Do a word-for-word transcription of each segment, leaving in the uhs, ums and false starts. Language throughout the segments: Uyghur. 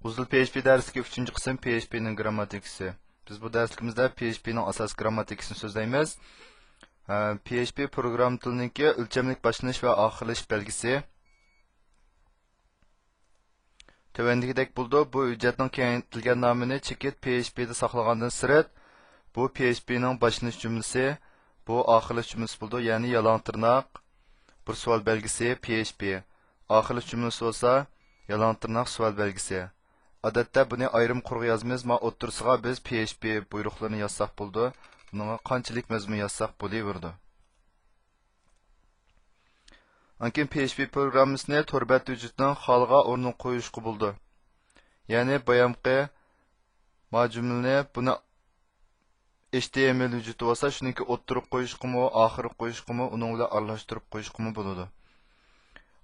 ئۇزۇل پي ئېچ پى دەرسلىكى، ئۈچىنچى قىسىم، پي ئېچ پى نىڭ گىرامماتىكىسى. بىز بۇ دەرسلىكىمىزدە پي ئېچ پى نىڭ ئاساسىي گىرامماتىكىسىنى سۆزلەيمىز. ئە، پي ئېچ پى پروگرامما تىلىنىڭكى ئۆلچەملىك باشلىنىش ۋە ئاخىرلىشىش بەلگىسى. تۆۋەندىكىدەك بولىدۇ. بۇ ھۆججەتنىڭ كېڭەيتىلگەن نامىنى چېكىت پي ئېچ پى دا ساقلىغاندىن سىرت، بۇ پي ئېچ پى نىڭ باشلىنىش جۈملىسى، بۇ ئاخىرلىشىش جۈملىسى بولىدۇ، يەنى يالاڭ تىرناق، بىر سوئال بەلگىسى، پي ئېچ پى. ئاخىرلىشىش جۈملىسى بولسا، يالاڭ تىرناق سوئال بەلگىسى. ئادەتتە بۇنى ئايرىم قۇرغا يازىمىز، ما ئوتتۇرىسىغا بىز پي ئېچ پى بۇيرۇقلىرىنى يازساق بولىدۇ. بۇنىڭغا قانچىلىك مەزمۇن يازساق بولۇۋېرىدۇ. ئاندىن كېيىن پي ئېچ پى پروگراممىسىنى تور بەت ھۆججىتىنىڭ خالىغان ئورنىغا قويۇشقا بولىدۇ. يەنى بايامقى ما جۈملىنى بۇنى ئېچ تى ئېم ئېل ھۆججىتى بولسا، شۇنىڭكى ئوتتۇرىغا قويۇشقىمۇ، ئاخىرىغا قويۇشقىمۇ، ئۇنىڭ بىلەن ئارىلاشتۇرۇپ قويۇشقىمۇ بولىدۇ.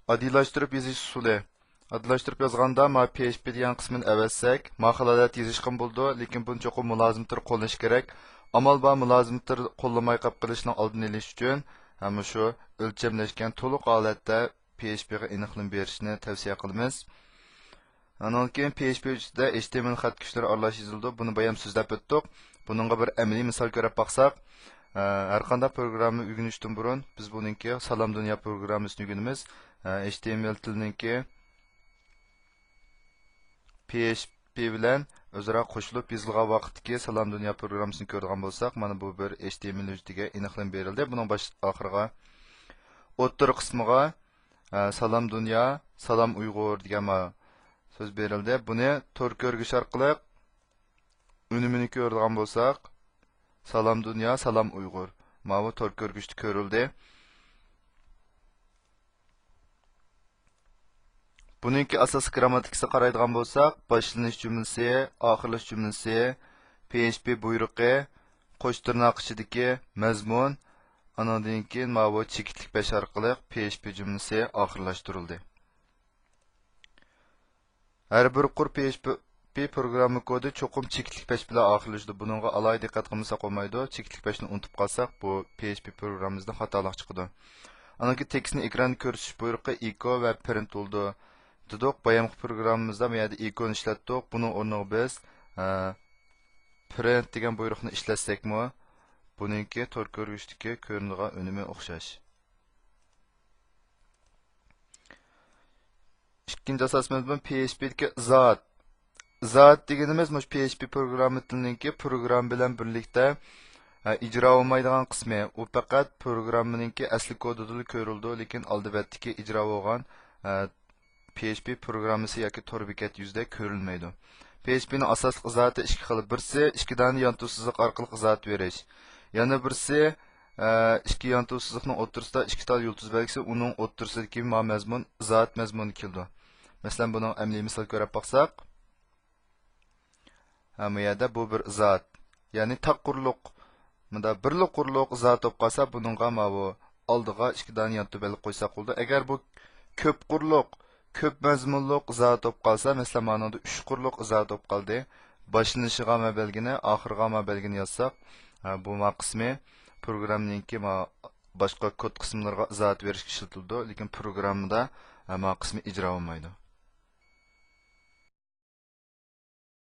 ئاددىيلاشتۇرۇپ يېزىش ئۇسۇلى. ئاددىيلاشتۇرۇپ يازغاندا، ما پي ئېچ پى دېگەن قىسمىنى ئەۋەتسەك، ما خىل ھالەتتە يېزىشقىمۇ بولىدۇ، لېكىن بۇنى چوقۇم مۇلازىماتتا قوللىنىش كېرەك. ئامال بار مۇلازىماتتا قوللىماي قېلىپ قېلىشنىڭ ئالدىنى ئېلىش ئۈچۈن، ھەم شۇ ئۆلچەملەشكەن تولۇق ھالەتتە پي ئېچ پى غا ئېنىقلىما بېرىشنى تەۋسىيە قىلىمىز. ئانىڭدىن كېيىن پي ئېچ پى ھۆججىتىدە ئېچ تى ئېم ئېل خەت كۈچلىرى ئارىلاش يېزىلىدۇ. بۇنى بايام سۆزلەپ ئۆتتۇق. بۇنىڭغا بىر ئەمەلىي مىسال كۆرۈپ باقساق، ئە، ھەر قانداق پروگرامما ئۆگىنىشتىن بۇرۇن بىز بۇنىڭكى سالام دۇنيا پروگراممىسىنى ئۆگىنىمىز. ئە، ئېچ تى ئېم ئېل تىلىنىڭكى پي ئېچ پى بىلەن ئۆزئارا قوشۇلۇپ يېزىلغان ۋاقىتتىكى سالام دۇنيا پروگراممىسىنى كۆرىدىغان بولساق، مانا بۇ بىر ئېچ تى ئېم ئېل ھۆججىتىگە ئېنىقلىما بېرىلدى. بۇنىڭ باش ئاخىرىغا، ئوتتۇرا قىسمىغا، ئە، سالام دۇنيا، سالام ئۇيغۇر دېگەن ما سۆز بېرىلدى. بۇنى تور كۆرگۈچ ئارقىلىق ئۈنۈمىنى كۆرىدىغان بولساق، سالام دۇنيا، سالام ئۇيغۇر. ماۋۇ تور كۆرگۈچتە كۆرۈلدى. بۇنىڭكى ئاساسلىق گىرامماتىكىسىغا قارايدىغان بولساق، باشلىنىش جۈملىسى، ئاخىرلىشىش جۈملىسى، پي ئېچ پى بۇيرۇقى، قوش تىرناق ئىچىدىكى مەزمۇن، ئانىڭدىن كېيىن ماۋۇ چېكىتلىك پەش ئارقىلىق پي ئېچ پى جۈملىسى ئاخىرلاشتۇرۇلدى. ھەر بىر قۇر پي ئېچ پى پروگرامما كودى چوقۇم چېكىتلىك پەش بىلەن ئاخىرلىشىدۇ. بۇنىڭغا ئالاھىدە دىققەت قىلمىساق بولمايدۇ. چېكىتلىك پەشنى ئۇنتۇپ قالساق، بۇ پي ئېچ پى پروگراممىمىزدىن خاتالىق چىقىدۇ. ئانىڭدىن كېيىن تېكىستنى ئېكراندا كۆرسىتىش بۇيرۇقى ئېكو ۋە پرىنت بولىدۇ دېدۇق. بايامقى پروگراممىمىزدا بۇ يەردە ئېكونى ئىشلەتتۇق. بۇنىڭ ئورنىغا بىز، ئە، پرىنت دېگەن بۇيرۇقنى ئىشلەتسەكمۇ، بۇنىڭكى تور كۆرگۈچتىكى كۆرۈنىدىغان ئۈنۈمى ئوخشاش. ئىككىنچى ئاساسىي مەزمۇن پي ئېچ پى دىكى ئىزاھات. ئىزاھات دېگىنىمىز مۇشۇ پي ئېچ پى پروگرامما تىلىنىڭكى پروگرامما بىلەن بىرلىكتە، ھە، ئىجرا بولمايدىغان قىسمى. ئۇ پەقەت پروگراممىنىڭكى ئەسلى كودىدىلا كۆرۈلىدۇ، لېكىن ئالدى بەتتىكى ئىجرا بولغان، ھە، پي ئېچ پى پروگراممىسى ياكى تور بېكەت يۈزىدە كۆرۈلمەيدۇ. پي ئېچ پى نىڭ ئاساسلىق ئىزاھاتى ئىككى خىل. بىرسى ئىككى دانە يانتۇ سىزىق ئارقىلىق ئىزاھات بېرىش. يەنە بىرسى، ئە، ئىككى يانتۇ سىزىقنىڭ ئوتتۇرىسىدا ئىككى تال يۇلتۇز بەلگىسى، ئۇنىڭ ئوتتۇرىسىدىكى ما مەزمۇن ئىزاھات مەزمۇنى كېلىدۇ. مەسىلەن، بۇنىڭ ئەمەلىي مىسال كۆرۈپ باقساق، ھە، بۇ يەردە بۇ بىر ئىزاھات. يەنى تاق قۇرلۇق، مۇندا بىرلا قۇرلۇق ئىزاھات بولۇپ قالسا، بۇنىڭغا ماۋۇ ئالدىغا ئىككى دانە يانتۇ بەلگە قويساق بولىدۇ. ئەگەر بۇ كۆپ قۇرلۇق، كۆپ مەزمۇنلۇق ئىزاھات بولۇپ قالسا، مەسىلەن، مانىڭدا ئۈچ قۇرلۇق ئىزاھات بولۇپ قالدى. باشلىنىشىغا ما بەلگىنى، ئاخىرىغا ما بەلگىنى يازساق، ھە، بۇ ما قىسمى پروگراممىنىڭكى ما باشقا كود قىسىملىرىغا ئىزاھات بېرىشكە ئىشلىتىلىدۇ، لېكىن پروگراممىدا، ھە، ما قىسمى ئىجرا بولمايدۇ.